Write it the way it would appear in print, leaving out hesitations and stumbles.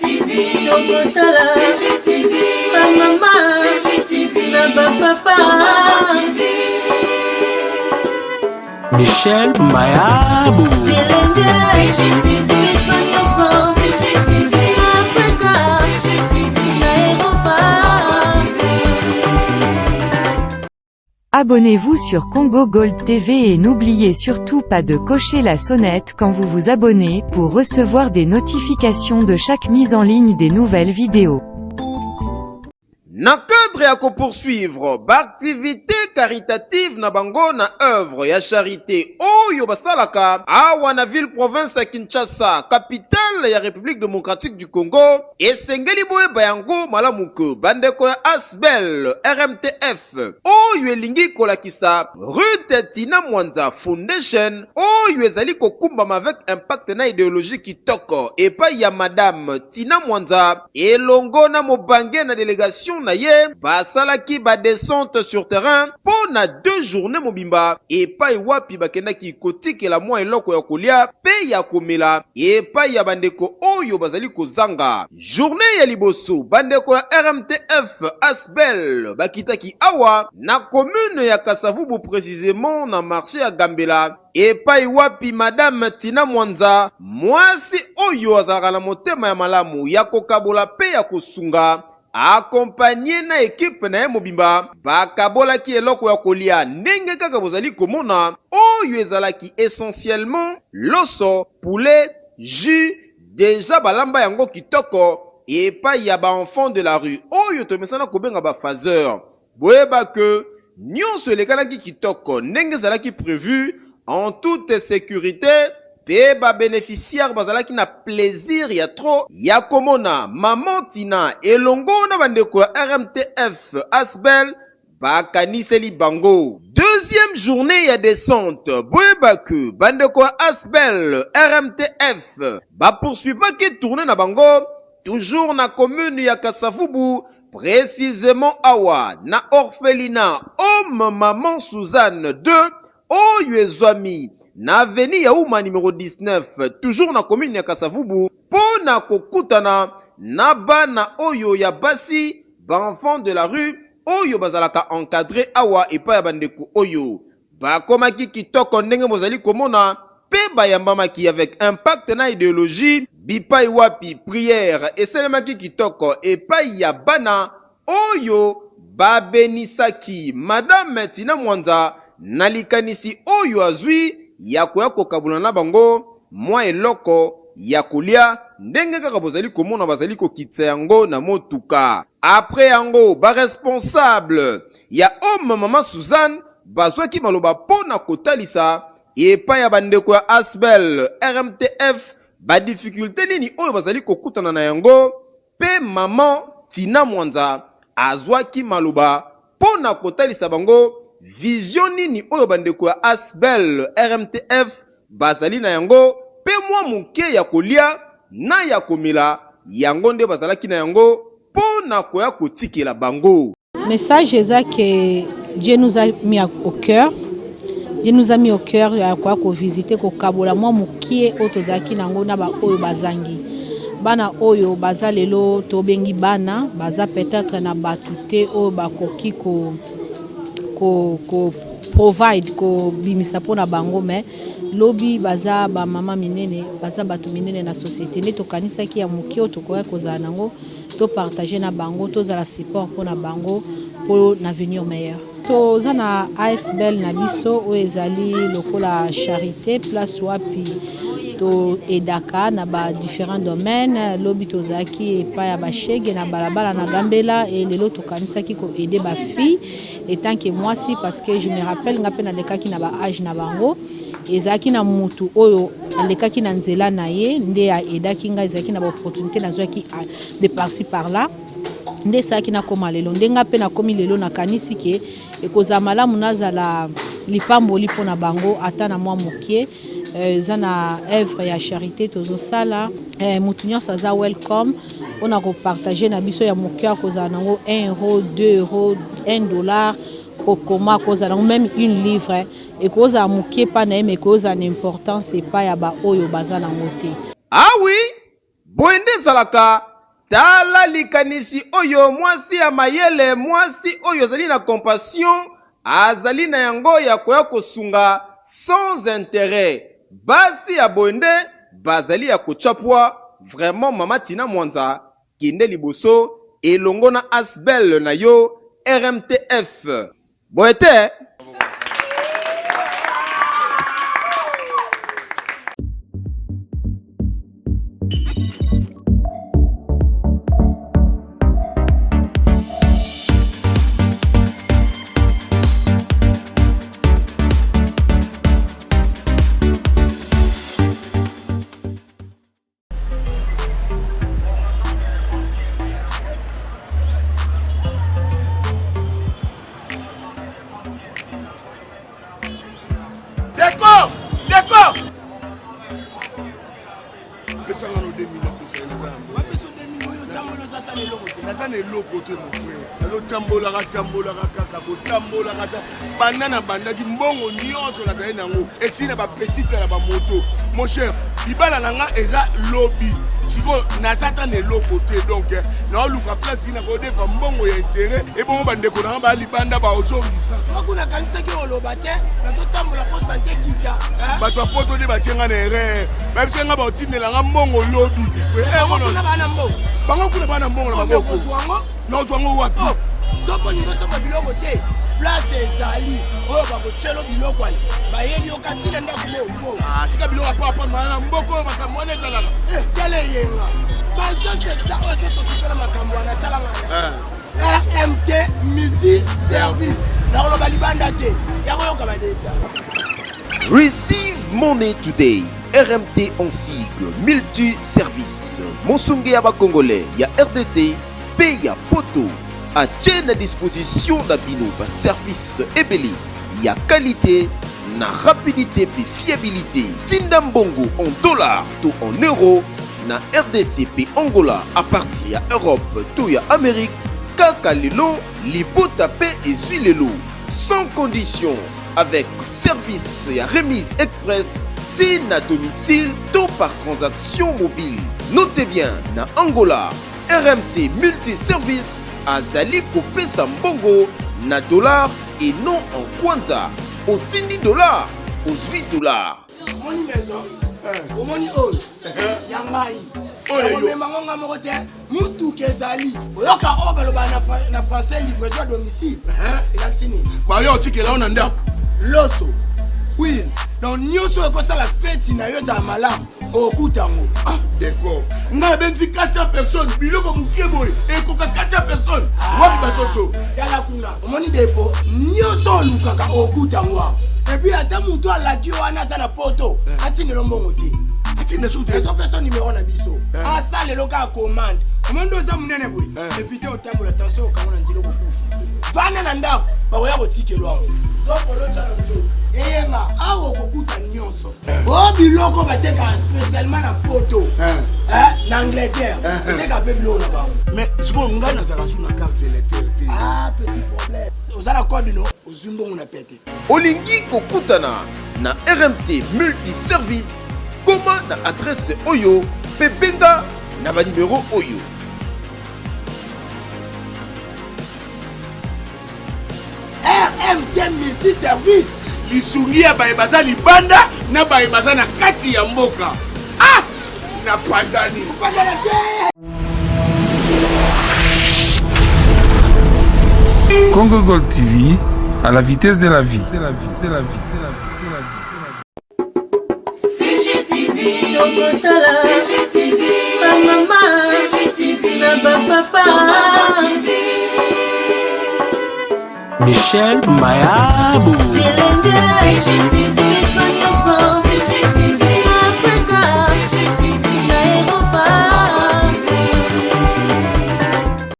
Tokotala bamama na bapapa. Michel Mayabu. Bilenge biso nyonso Afrika na Eropa. Abonnez-vous sur Congo Gold TV et n'oubliez surtout pas de cocher la sonnette quand vous vous abonnez pour recevoir des notifications de chaque mise en ligne des nouvelles vidéos. Na cadre ya kopoursuivre baactivité caritative na bango na œuvre ya charité oyo basalaka awa na ville province ya Kinshasa, capitale ya République démocratique du Congo, esengeli boyeba yango malamu ke bandeko ya ASBL RMTF oyo elingi kolakisa Ruth Tina Mwanza Foundation oyo ezali kokumbama avec impact na idéologie kitoko epai ya Madame Tina Mwanza elongo na mobange na délégation na ye, basalaki badescente sur terrain mpo na 2 journée mobimba, epai wapi bakendaki kotikela mwa eloko ya kolia mpe ya komela epai ya bandeko oyo bazali kozanga. Journée ya liboso, bandeko ya RMTF ASBL bakitaki awa na commune ya Kasavubu, précisément na marché ya Gambela, epai wapi Madame Tina Mwanza, mwasi oyo azalaka na motema ya malamu ya kokabola mpe ya kosunga, accompagné na équipe na ye mobimba, bakabolaki eloko ya kolia ndenge kaka bozali komona, oyo ezalaki essentiellement loso, poulet, jus déjà balamba yango kitoko epai ya baenfant de la rue oyo tomesana kobenga baphaseur. Boyeba ke nyonso elekanaki kitoko ndenge ezalaki prévu, en toute sécurité, mpe babénéficiaire bazalaki na plaisir ya trop ya komona Mama Tina elongo na bandeko ya RMTF ASBL bakaniseli bango. Deuxième journée ya descente, boyeba ke bandeko ya ASBL RMTF bapoursuivaki tournée na bango toujours na commune ya Kasavubu, précisément awa na orphelinat Home Maman Suzanne 2 oyo ezwami na avenue ya Uma numéro 19, toujours na commune ya Kasavubu, mpo na kokutana na bana oyo ya basi, baenfant de la rue oyo bazalaka encadré awa epai ya bandeko oyo. Bakomaki kitoko ndenge bozali komona mpe bayambamaki avec impact na idéologie, bipai wapi prière esalemaki kitoko epai ya bana oyo babenisaki Madame Tina Mwanza na likanisi oyo azwi ya koya kokabola na bango mwa eloko ya kolia ndenge kaka bozali komona bazali kokitisa yango na motuka. Après yango, baresponsable ya Home Mama Suzanne bazwaki maloba mpo na kotalisa epai ya bandeko ya ASBL RMTF badifficulté nini oyo bazali kokutana na yango, mpe Mama Tina Mwanza azwaki maloba mpo na kotalisa bango vision nini oyo bandeko ya ASBL RMTF bazali na yango, mpe mwa moke ya kolia na ya komela yango nde bazalaki na yango mpo na koya kotikela bango. Message eza que Dieu nous a mis au cœur. Dieu nous a mis au cœur ya koya kovisite, kokabola mwa mokie oyo tozalaki nango na baoyo bazangi. Bana oyo baza lelo, tobengi bana baza peut-être na bato te oyo bakoki ko provide, kobimisa mpona bango, mais lobi baza bamama minene, baza bato minene na société. Nde tokanisaki ya moke oyo tokoki kozala nango, topartage na bango, tozala support mpona bango mpo na avenir meilleur. Toza na ASBL na biso oyo ezali lokola charité, place wapi toaidaka na badifférents domaines. Lobi tozalaki epai ya bashege na balabala na Gambela e lelo tokanisaki koaider bafille en tant que mwasi, parce que je me rappelle nga mpe nalekaki na baage na bango. Ezalaki na mutu oyo alekaki na nzela na ye nde aaidaki ngai. Ezalaki na baopportunité nazwaki de par-ci par-là nde esalaki nakóma lelo nde nga mpe nakomi lelo. Nakanisi ke ekozala malamu nazala lipamboli mpona bango ata na mwa mokie. Eza na œuvre ya charité tozosala. Motu nyonso aza welcome mpona kopartage na biso ya moke. Akozala nango 1 euro, 2 euro, 1 dollar, okoma akozala nango même une livre, ekozala moke epai na ye, mais ekozala na importance epai ya baoyo baza nango te. Awi boye nde ezalaka. Tala likanisi oyo mwasi ya mayele, mwasi oyo azali na compassion azali na yango ya koya kosunga sans interet. Basi ya boye nde bazali ya kotya pwa. Vraiment mama Tina Mwanza, kende liboso elongo na asbl na yo RMTF. Boye te? Ndeko! Ndeko! Pesa nga no 2000 napesa ye naza na Bapesa 2000 oyo otambola oza ata na eloko te. Naza na eloko te mon frère. Nazotambolaka tambolaka kaka kotambolaka ta banda na bandaki mbongo nyonso nazali na yango esili na bapetite na bamoto mon cher libala na nga eza lobi sikoyo naza ata na eloko te donc eh, naoluka place nini nakodefa mbongo ya intere ebongo bandeko na nga baya libanda baozongisa Moko nakanisaki oloba te nazotambola mpo sante kita eh? bato ya poto nde batie nga na erreur bayebisi nga baotindela nga mbongo lobi Eh, bango kuna baa na mbongo bango kuna baa na mbongo na maboko okozwa yango Nazwa yango wapi? Oh, soki olingi osomba biloko te place ezali oyo bakotyelo biloko ale bayeli yo kati na ndako mo ah, tika biloko ya papa mana na mboka oyo makambo wana ezalaka eh, tala eyenga bazosesa oyo ezosokipela makambo wana talanga eh. Rmt multi service nakoloba libanda te yakoyoka badeta. Receive money today. RMT en sigle multi service mosungi ya ba congolais ya RDC mpe ya poto atie na disposition na bino ba service ebele ya qualité na rapidité mpe fiabilité. Tinda mbongo en dollars to en euro na RDC mpe Angola à partir ya Europe to ya Amérique kaka lelo libota mpe ezwi lelo sans condition avec service ya remise express ti na domicile to par transaction mobile. Notez bien na Angola RMT Multi Service azali kopesa mbongo na dollar et non en kwanza. Otindi dollar, ozwi dollar. Omoni maison eh. Omoni oyo eh. ya ngai okomema ngo nga moko te mutuka ezali oyoka oyo balobaka na français livraison à domicile eh. Elakisi nini? Bayo otikela yo na ndako loso huile, donc nyonso ekosala feti na yo ezala malamu, okokuta yango. Ah d'accord, ngai abenzi 400 personnes, biloko moke boye ekoka 400 personnes ah, wapi basoso? Tala kuna, omoni depo nyonso olukaka okokuta yango awa. Epuis ata moto alaki yo wana aza na poto eh. Atindelo mbongo te, ezopesa numero na biso eh. Asalelo kaka commande. Omoni nde oza monene boye eh. Evite otambola, tension okango na nzela okokufa. Vanda na ndako, bakoya kotikelo yango. Zokolo tya na nzoto eyenga awa, okokuta nyonso o biloko batekaka spécialement na poto eh, na Angleterre oteka mpe biloko na bango. Mais sikoyo ngai nazalaka su na carte électeur te. Ah, petit problème, oza na code no ozwi mbongo na pete. Olingi kokutana na RMT Multi Service? Koma na adresse oyo mpe benga na ba numero oyo. RMT Multi Service. Lisungi ya baye baza libanda na baye baza na kati ya mboka. Ah! Napanzani. Panzana te. Congo Gold TV, à la vitesse de la vie. CGTV, tokotala CGTV, bamama CGTV, na bapapa Michel Mayabo. Bilenge.